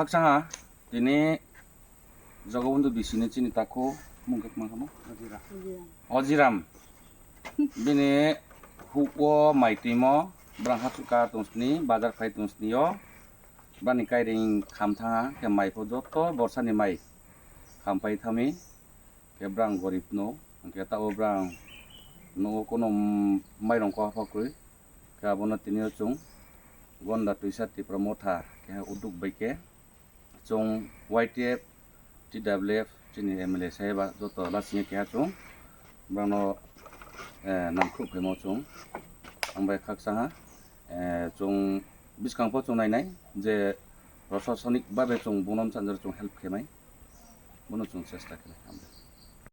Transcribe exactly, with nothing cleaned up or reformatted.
Khakchangha tini Jogobondhu bisini chini takhu mung khe tma khamo? Ojiram. Bini mai twimo brang hachuka tungsni bazar phai tungsni o bani kairing kham thangha khe mai pho joto borsani mai kham pai thami khe brang gorib no hwnkhe tabo brang nogo kono mairong koha pha kwrwi khe abono tini o chwng Gonda Twisa Tipra Motha khe uduk bai khe chwng Y T F, T W F chini M L A saheba joto lasingya keha chwng borokno, eh, nangkhruh phaimo chwng. Ang bai khakchangha, eh, chwng bwskang pho chwng nainai je prosasonik babe chwng bono msanjaro chwng help khaimai, bono chwng chesta khaimai. Hambai.